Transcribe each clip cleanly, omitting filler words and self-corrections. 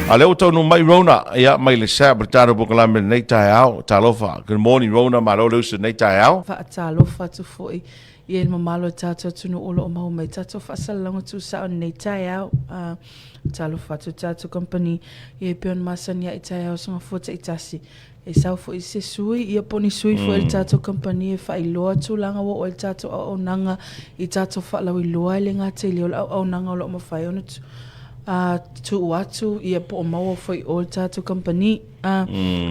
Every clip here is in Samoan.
A lea ua taunuu mai Rona, ia, mai le SAP, le tatou polokalame i lenei taeao. Talofa. Good morning Rona, malo le usu i lenei taeao. Faatalofa atu foi i le mamalu o le tatou atunuu o lo o maua mai tatou faasalalauga tuusao i lenei taeao. Talofa atu i le tatou kamupani ia e pei ona masani ai i taeao sogafoa taitasi. E sau foi se sui, ia po o ni sui foi o le tatou kamupani e faailoa tulaga ua oo ai le tatou auaunaga i tatou faalauiloa e le gata i lea o le auaunaga o lo o mafai ona tuu atu ia po o maua foi i o le tatou kamupani.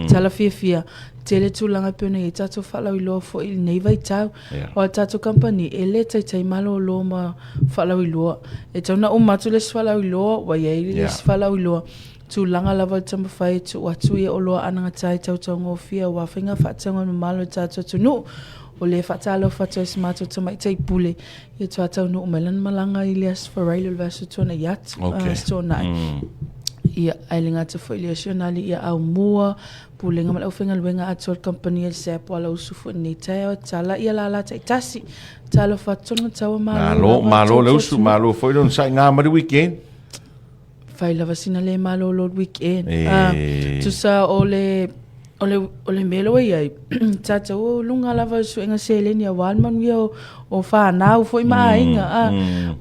Tala fiafia, tele tulaga e pei ona i ai tatou faalauiloa foi i lenei vaitau. Aua o le tatou kamupani e le taitai malolo ma faalauiloa. E tatau ona uma atu le isi faalauiloa ua i ai le isi faalauiloa. Tulaga lava o le taumafai e tuu atu ia oloa anagata i tautaugofie aua faiga faatauga mamalu a le tatou atunuu. O lea e faatalofa atu ai i si matou tamaitai pule ia toa taunuu mai lana malaga i le Aso Faraile o le vaiaso tuanai atu, Aso Toonai. Ia, ae le gata foi i lea, si ona alii ia Aumua, Pulega ma le aufaigaluega atoa a le kamupani a le SAP ua lausu foi i lenei taeao e tatala ia lala taitasi. Talofa atu tonu taua malo Malo, lava malo le usu, malo foi le onosai ngā ma le weekend. Fai lava sina le malolo le weekend. E. Ah, tusa o le o le o le mea lea ua i ai, tatou o luga lava o le suega seleni aua le manuia o, o fanau foi ma aiga. Ah,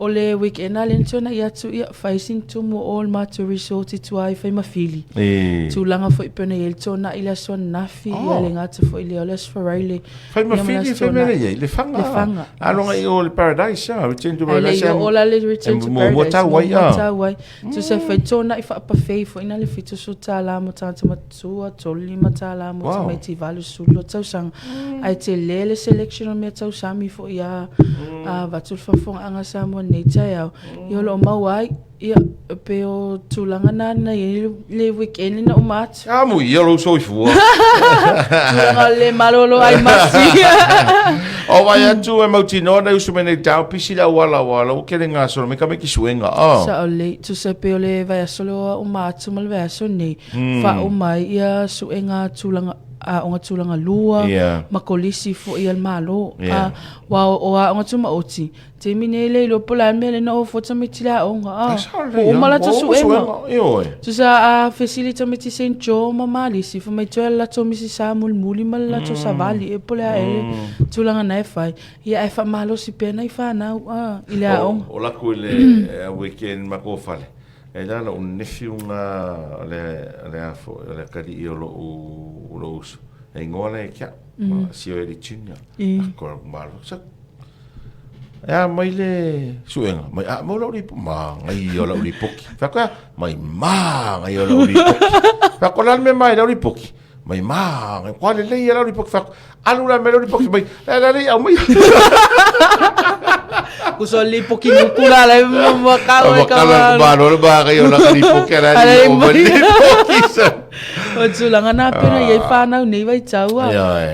o le weekend lava lea na tuanai atu, ia, fai sina tumu o le matou resort i tua i Faimafili. E. Tulaga foi pei ona i ai le tuanai i le aso ananafi, ia le gata foi i lea o le aso Faraile. Fai ma fili, fai mea lea i le Lefaga. Lefaga. A longa i o le Paradise, ah, Return to Paradise. Ai le o la le Return to Paradise. Mua tau ai, ah. Tau ai. Tu se fai tōna i whaapawhei fo ina le $70 mo tāngata matua, $35 mo tamaiti 82 tausaga. Ai te le le selection o mea tausami fo i a, a vatu le whafonga anga Samoa nei taeao. I o lo o mau ai, Ia, e pei o tulaga na na i ai le weekend na uma atu. A mo ia lou soifua. Tulaga o le malolo ai masi. O vai atu e mautinoa na usu mai nei tau pisi le auala ua lau kele ngā solo me ka me ki suenga. Oh. Sa o le, tu se pe o le vaiaso le oa uma atu ma le vaiaso nei. Wha uma ia suenga tulaga aoga tulaga lua ma kolisi foi ia le Malo. Wa o aoga tumaoti, Taimi nei le iloa po o le a le mea lea na ofo tamaiti le aoga. Ah, ua uma latou suega. Tusa a fesili tamaiti St Joe ma Malisi, fai mai toe latou misi sa mulimuli ma le latou savali e po o le a ea le tulaga na e fai. Ia ae faamalosi pea nai fanau ah, i le aoga. O lakou i le weekend ma kou fale. E la lou nephew nga o le o le a foi o le akalii o lou lou uso. E ingoa lea ia te au. Sio Eli Junior. Ko malo sa E a mai le suega, mai a mau lau lipo, māngai o lau lipoki. Whea koe, mai māngai o lau lipoki. Whea koe la me mai lau lipoki, mai māngai, koa le lei lau lipoki, whea koe, alu la me lau lipoki, mai, la la lei au mai. Kuso lipoki nuku la le mo kau e ka. Makala malo le māngai o lau lipoki, ala li o mai lipoki sa. O tulaga na pena i ai whanau nei vaitau a.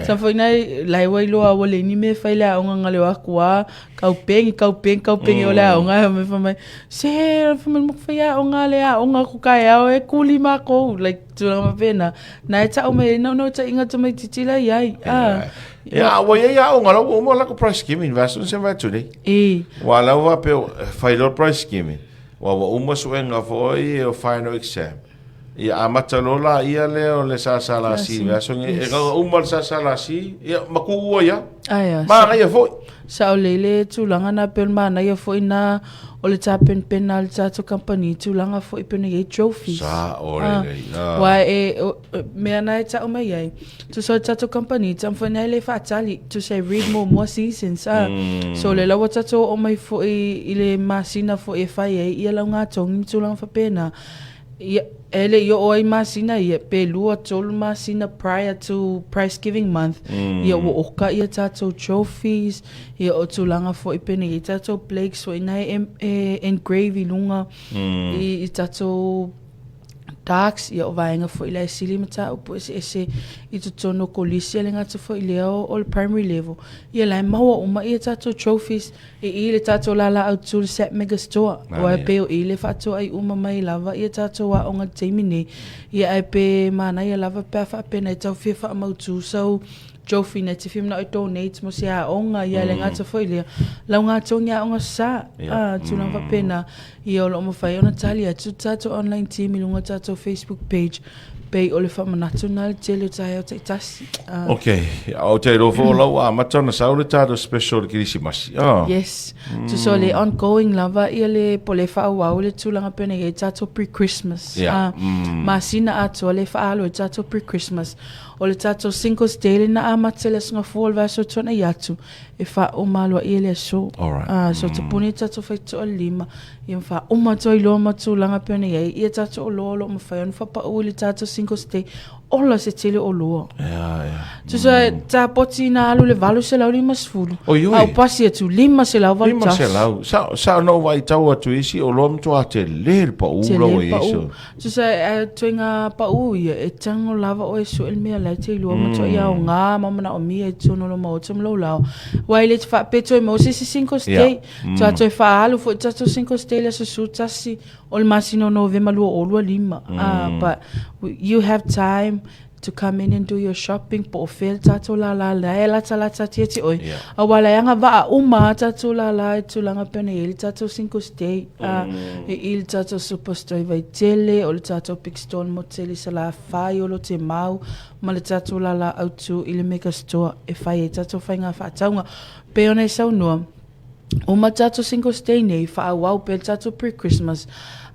Sa foi nai lai wai loa ua le ni me fai le aoga nga leo aku a kau pengi kau pengi kau pengi o le aoga e me fai mai se fai mai mo fai aoga le aoga ku kai ao e kuli mākou like tulaga faapena na e tau mai nau nau ta inga tamaitiiti la i ai a. Ia, ua i ai aoga la ua uma la ko price skimming vaso se vai tu nei. E. Ua la ua pe fai lo price skimming. Ua ua uma suenga foi o final exam. Ia amata loa la ia lea o le SSLC le aso nei, e kau uma le SSLC, ia ma kuua ia. Aia. Manaia foi. Sao lelei le tulaga na pei o le manaia foi na o le tapenapena a le tatou kamupani i tulaga foi pei ona i ai trophies. Sao lelei. Ah. Aua e, o, mea na e tau mai ai, tusa o le tatou kamupani, taumafai nei le faatali, tusa e read muamua seasons, ah. So lea la ua tatou oo mai foi i le masina foi e fai ai ia laugatogi ma tulaga faapena. Ia, e le i oo ai masina ia, pe 2, 3 masina prior to prize giving month, ia ua oka ia tatou trophies, ia o tulaga foi penei ai tatou plaques foi na e, e engrave i luga i, i tatou darks, ia o vaega foi la e sili mataupu eseese i totonu o kolisi a le gata foi lea o, o le primary level. Ia la e maua uma ia tatou trophies I i le tatou lala autu le Sap Mega Store, aua e pei o i le faatoai uma mai lava ia tatou aoga i le taimi nei. Ia ae pe manaia lava pe a faapena e tau fia faamautu sau Jofi na te fia manao e donate mo se aoga, ia le gata foi lea, lauga togi aoga sa, tulaga faapena, ia o lo o mafai ona tali atu le tatou online team i luga o le tatou Facebook page, pei o le faamanatu lena i le tele o taeao taitasi. Ok, ou te iloa foi o la ua amata ona sau le tatou special i le Kerisimasi. Oh. Yes. Tusa o le ongoing lava ia le po le faaauau le tulaga pei ona i ai tatou pre-Christmas. Yeah. Masina atoa le faaalu ai tatou pre-Christmas. O le tatou Singles Day lena amata i le Aso Gafua o le vaiaso tuanai atu, e faauma aloaia le aso. Alright. So tapuni le tatou faitoalima, ia ma faauma atu ai loa ma tulaga pei ona i ai ia tatou oloa o lo o mafai ona faapau i le tatou Singles Day. Ola se tele oloa. Yeah, yeah. Tusa tapoti na alu le 850. Oi, oi. A o pasi atu 581. 500. Sa, sa ona ou vaitau atu i isi oloa matua tele le pau Tele la le ua i ai pau. so. Tusa e ituaiga pau ia, e tago lava oe e sue le mea la e te iloa matuai aoga ma manaomia i totonu o lou maota ma lou lao. Aua e le faapea toe maua se isi Singles Day. Toe toe faaalu foi tatou Singles Day i le aso 11 o le masina o Novema 2025. But you have time to come in and do your shopping po o fea le tatou lala la e latalata atu ia te oe. Yeah. Aua la e agavaa uma a tatou lala i tulaga pei ona i ai le tatou Singles Day. E i le tatou Superstore i Vaitele, o le tatou Big Store i le Motele i Salafai, o Lotemau, ma le tatou lala autu i le Mega Store e fai ai tatou faiga faatauga. Pei ona e saunoa, Uma tatou Singles Day nei, faaauau pea le tatou pre-Christmas,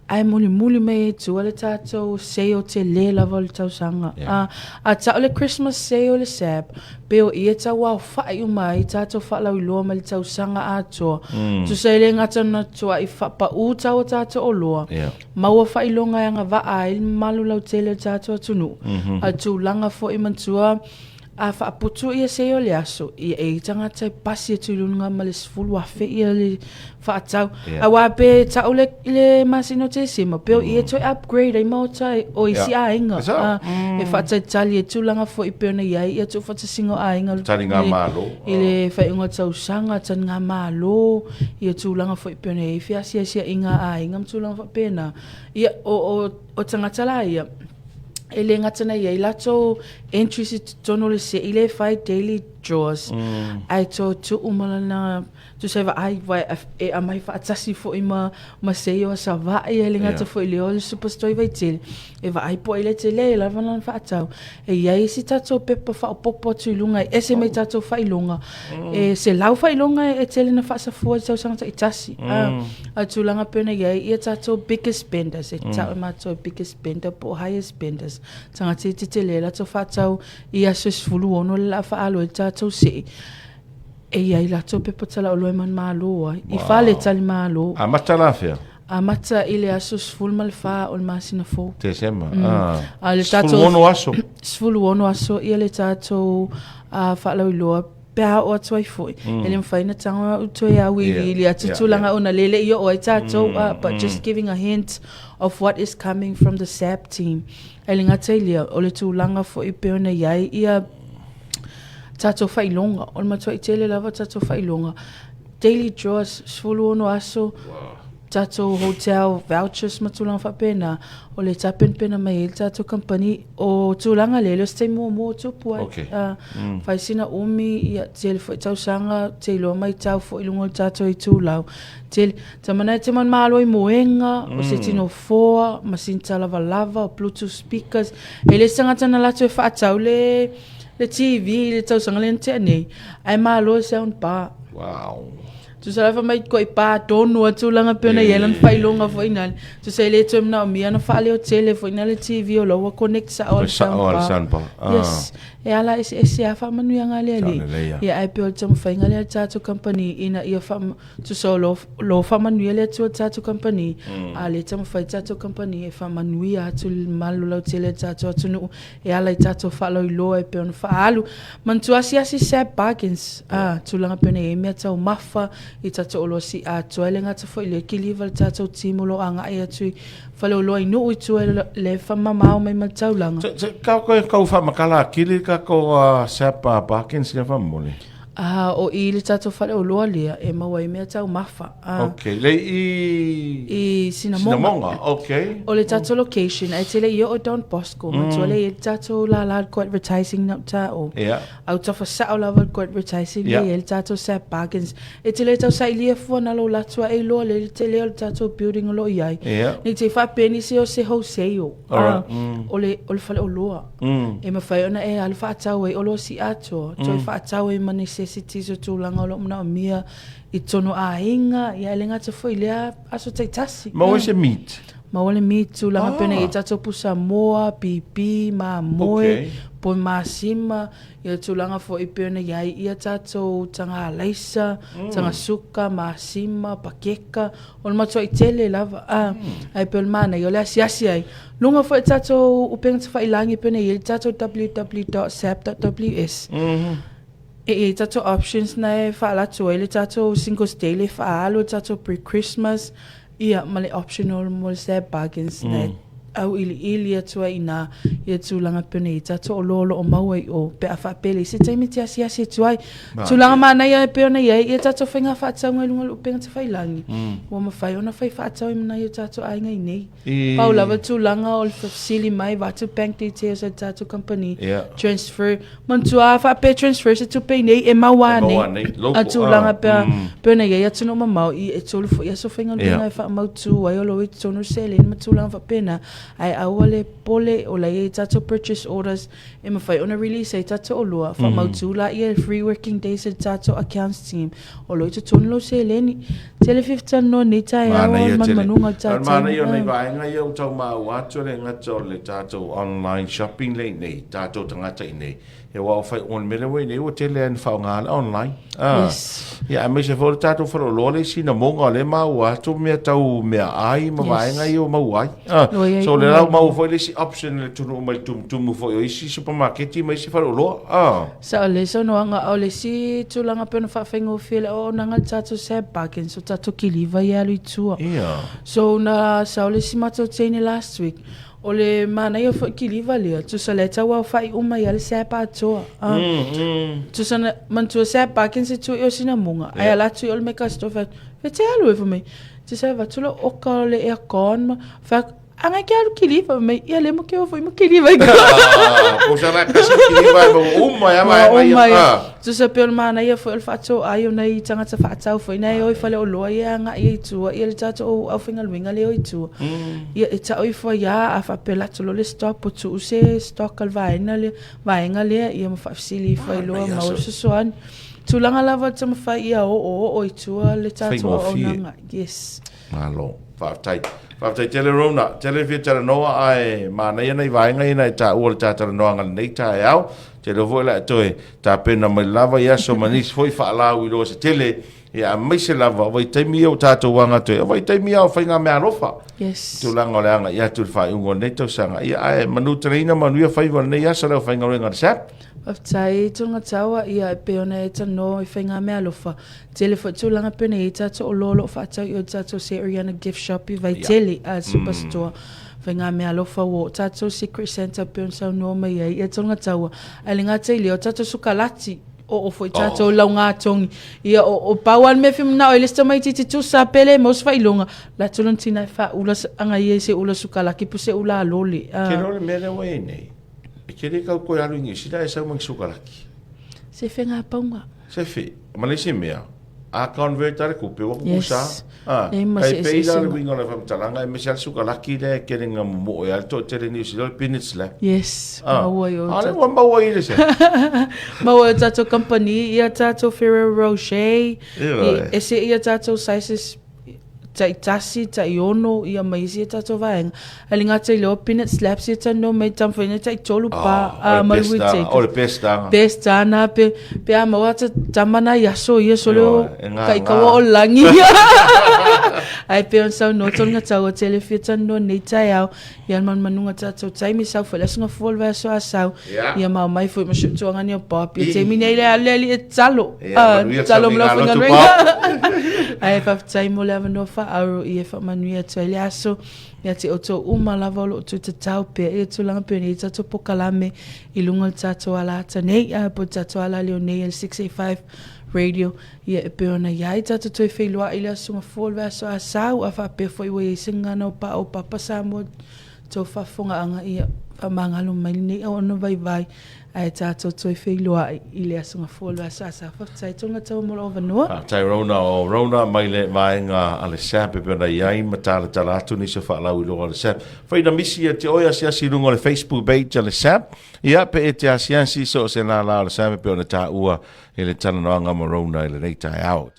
ae mulimuli mai ai tua le tatou sale tele lava o le tausaga. Yeah. A, a tau le Christmas sale o le SAB, pei o i e tauaofa'i uma ai tatou faalauiloa mai le tausaga atoa. Tusa e le gata ona tua'i faapaū tau o tatou oloa, Yeah. maua faailoga e agavaa ai le mamalu lautele o le tatou atunuu. A tulaga foi manatua, A faaputu ia sei o le aso, ia e i tagata e pasi atu i luga ma le 10,000 ia le faatau. Yeah. Aua pe tau le, le masina o Tesema, pe o ia toe upgrade ai maota o isi Yeah. aiga. Sao. A, e faatalitali e tulaga foi pei ona i ai ia tuufaatasiga o aiga Tali ngā malo. i le faaiuga o tausaga, tali ngā malo, ia tulaga foi pei ona i ai feasiasiaiga a aiga ma tulaga faapena. Ia, o, o, o tagata la ia, e le gata na i ai latou entries i totonu o le se'i le fai daily draws ae toe tuu ma lana tusa e vaai wai e aumai faatasi foi ma ma sei o Savaii e le gata Yeah. foi i le o le Superstore i Vaitele e vaai po ai le tele e lava lana faatau e i ai isi tatou pepa faaopoopo atu i luga e ese mai tatou faailoga e 100 faailoga e tele na faasafua i tausaga taitasi a tulaga pei ona i ai ia tatou biggest spenders e tau e matou e biggest spender po o highest spenders, tagata e tetele latou faatau i aso e 16 le laa faaalu ai le tatou see, e i ai latou pepa talaoloa e manumalo ai, i fale talimalo. Amata la fea? Amata i le aso 14 o le masina fou. Tesema. Ah. A le tatou 16 aso. 16 aso ia le tatou faalauiloa pe a oo atu ai foi. E le mafai ona tago au toe auiliili atu tulaga ona lele i oo ai tatou, but just giving a hint of what is coming from the SAP team. E le gata i lea, o le tulaga foi pei ona i ai ia tatou faailoga, o le matuai tele lava o tatou faailoga. Daily draws, 16 aso, tatou hotel vouchers ma tulaga faapena, o le tapenapena mai ai le tatou kamupani. O tulaga lea, e le o se taimi muamua o tupu ai. Okay. Fai sina umi, ia, tele foi tausaga, te iloa maitau foi i luga o le tatou itulau. Tele, tamana e te manumalo i moega, o se tino foa, masini talavalava, o bluetooth speakers. E le se tagata na latou e faatau le, le TV i le tausaga lea na tea nei, ae malo e sound bar. Wow. Tusa la fai mai koe pa tonu a tulaga pei ona i ai lana faailoga foi nale. Tusa e le toe manaomia ona faaleo tele foi nale TV o la ua connect sao a le sound bar. Yes. E ala eseese lava faamanuiaga a le Alii. Ia ae pei o le taumafaiga lea a le tatou kamupani ina ia faa, tusa o lo, lo faamanuia le Atua i le tatou kamupani, a o lea e taumafai le tatou kamupani e faamanuia atu le mamalu lautele o le tatou atunuu e ala i tatou faalauiloa e pei ona faaalu. Manatua asiasi Sab Bargains, a, tulaga pei ona i ai mea taumafa i tatou oloa siiatoa, e le gata foi i lea kiliva le tatou team o lo o agai atu i faleoloa i nuu i tua i le faamamao mai ma le taulaga. Se, se, kau koe kau whaamakala akili ka ko Sab Bargains lea whamole. A o i le tatou faleoloa lea e maua ai mea taumafa. A. Okay, le i I Sinamoga. Sinamoga, okay. O le tatou location, ae tele i oo Don Bosco, mm. matua le i le tatou lala le advertising na uta o. Yeah. Au tafa sao lava le advertising yeah. le i le tatou Sap Bargains. E tele tau sailia fua na lo latu a e loa le tele o le tatou building o lo i ai. Yeah. Nei te whaapeni se o se wholesale. Alright. O le, o le faleoloa. E mafai ona e alu faatau ai oloa si'atoa, toe faatau ai ma necessities o tulaga o lo o manaomia i totonu o aiga, ia e le gata foi i lea aso taitasi. Maua ai se meat? Maua le meat, tulaga pei ona i ai tatou pusa moa, pipi, mamoe, poi masima, ia tulaga foi pei ona i ai ia tatou taga alaisa, taga suka, masima, pakeka, O le matuai tele lava, a, ae pei o le manaia o le asiasi ai. Luga foi o tatou upega tafailagi pei ona i ai le tatou www.sap.ws. E i ai tatou options na e faalatsu ai le tatou Singles Day le faaalu, le tatou pre-Christmas, ia ma le optional mo le Sap Bargains na e auiliili atu ai i ina ia tulaga pei ona i ai tatou oloa o lo o maua i o pe a faapea e leai se taimi e te asiasi atu ai. Tulaga manaia e pei ona i ai ia tatou faiga faatauga i luga o le upega tafailagi, ua mafai ona fai faatau i nai o tatou aiga i nei. Pau lava tulaga o le fesili mai vaeatu bank details a le tatou company, transfer, manatua a faapea transfer se tupe i nei e maua ane a tulaga pea pei ona i ai atunuu mamao i e tolu foi aso faigaluega e faamautu ai o lo o i totonu le seleni ma tulaga faapena ae aua le pole o la e i ai tatou purchase orders e mafai ona release ai tatou oloa faamautu laia i three working days e le tatou accounts team o lo o i totonu lou seleni tele fia talanoa nei taeao o le manumanuga o le tatou Manaia o nai vaega ia ua tau maua atu e le gata o le tatou online shopping lea i nei, tatou tagata i nei, aua o fai, o le mea lea ua i nei ua tele lava ina faaaoga le online. Yes. Ia aemaise foi o le tatou faleoloa le isi namoga o lea e maua atu mea tau meaai ma vaega ia ua maua ai. So o lea la ua maua foi le isi option i le atunuu mai le tumutumu foi o isi supamaketi ma isi faleoloa. Sao le saunoaga, o le isi tulaga pei ona faafaigofie le auaunaga i le tatou Sab Bargains, o tatou kiliva ia e alu i tua. So na sau le isi matou teine last week, o le manaia foi kiliva lea, tusa lea e tau aofai uma ai le Sab atoa. Tusa na, manatua Sab Bargains e tua i o Sinamoga, ae ala atu i o le Mega Store, fai atu, e te alu e fai mai, tusa e avatu lau oka o le aircon ma, fai atu, Agai ke alu kiliva mai, ia le mo ke o foi mo kiliva i Ko sa la kasi kiliva e mo uma ia mai mai ia. Tusa pe o le manaia foi o le faatoai o nai tagata faatau foi nai o i fale oloa ia agai i tua ia le tatou aufaigaluega lea o i tua. Ia e tau ifo ai a a faapea latou loa le stop o tuu se stock a le vaega lea, vaega lea ia ma faafesili ifo ai loa ma maua le fesoasoani. Tulaga lava e taumafai ia oooo i tua le tatou auaunaga. Yes. Malo. Faafetai. Faafetai tele Rona. Tele fia talanoa ae manaia nai vaega ia na e taua le ta talanoaga lenei taeao. Tele foi la e toe tapena mai lava i aso ma nisi foi faalauiloa se tele ia aemaise lava o vaitaimi ia ua tatou aga atu ai. O vaitaimi ia o faigameaalofa. Yes. Tulaga o le aga'i atu i le faaiuga o lenei tausaga. Ia ae manuteleina manuia faiva o lenei aso le aufaigaluega a le SAP. Faafetai Tungataua, ia e pei ona e talanoa i faigameaalofa. Tele foi tulaga pei ona i ai tatou oloa o lo o faatau i o tatou se Ariana Gift Shop i Vaitele, a Superstore. Faiga meaalofa ua o tatou Secret Santa pei ona saunoa mai ai ia Tonga Taua. Ae le gata i lea, o tatou sukalati, oo foi tatou laugatogi. Ia, o pau lava le mea e fia manao ai le isi tamaitiiti tusa pele maua se faailoga, latou lona tina e faaula aga ia i se ula sukalaki po o se ula alole. Ke loa le mea lea ua i ai nei, e te le tau toe alu i Niu Sila e sau ma ni sukalaki. Se faiga pauga. Se fe, ma le isi mea, a convert a le tupe, ua kukusa. Yes. Ah, Leai ma kai se pei la le eseesega. uiga o le faamatalaga, aemaise lava le sukalaki lea e tele ina momoe ai le toatele Niu Sila, o le peanut slap. Yes, Ah, maua i o a lea tatou. ua maua i le se. Maua i o tatou company, ia tatou Ferrero Rocher, Ioe. i ese ia tatou sizes taitasi, taiono, ia ma isi a tatou vaega. Ae le gata i lea o peanut slaps ia talanoa mai taumafai nei taitolu pa Oh, o ma le le best dana, Whittaker. o le best dana. Best dana pe pe a maua ata tama nai aso ia sole o Ioe, e ngā kaikaua ngā. o langi. Ae pei ona saunoa tonu ngā taua tele fia talanoa nei taeao ia le manumanuga tatou taimi sau foi le aso gafua o le vaiaso a sau. Ia. Ia ma omai foi ma si ou tuagani o Bob. Ia I. taimi nei le alu le alii e talo. Ia, Ah, manuia le talo ma lau sauniga lotu, faigaluega. Ae faafetai mo le avanoa faaauau ia e faamanuia atu ai le aso ia te outou uma lava o lo o tuutatau pea i le tulaga pei ona i ai tatou polokalame i luga o le tatou alaata nei, po o le tatou alaleo nei a le 685 Radio, ia e pei ona i ai tatou toe feiloai i le Aso Gafua o le vaiaso Asau, a faapea foi ua i ai se gagana o paopapa Samoa i tou faafofogaaga, ia faamagalo mai lenei auauna vaivai ae tatou toe feiloai i le Aso Gafua o le vaiaso Asau. Faafetai Togataua mo lou avanoa. Faafetai Rona. O Rona mai le vaega a le SAP e pei ona i ai ma talatala atu nisi o faalauiloa a le SAP. Fai na misi ia te oe asiasi i luga o le Facebook page a le SAP. Ia pe e te asiasi so o se lālā o le SAP e pei ona taua i le talanoaga ma Rona i lenei taeao.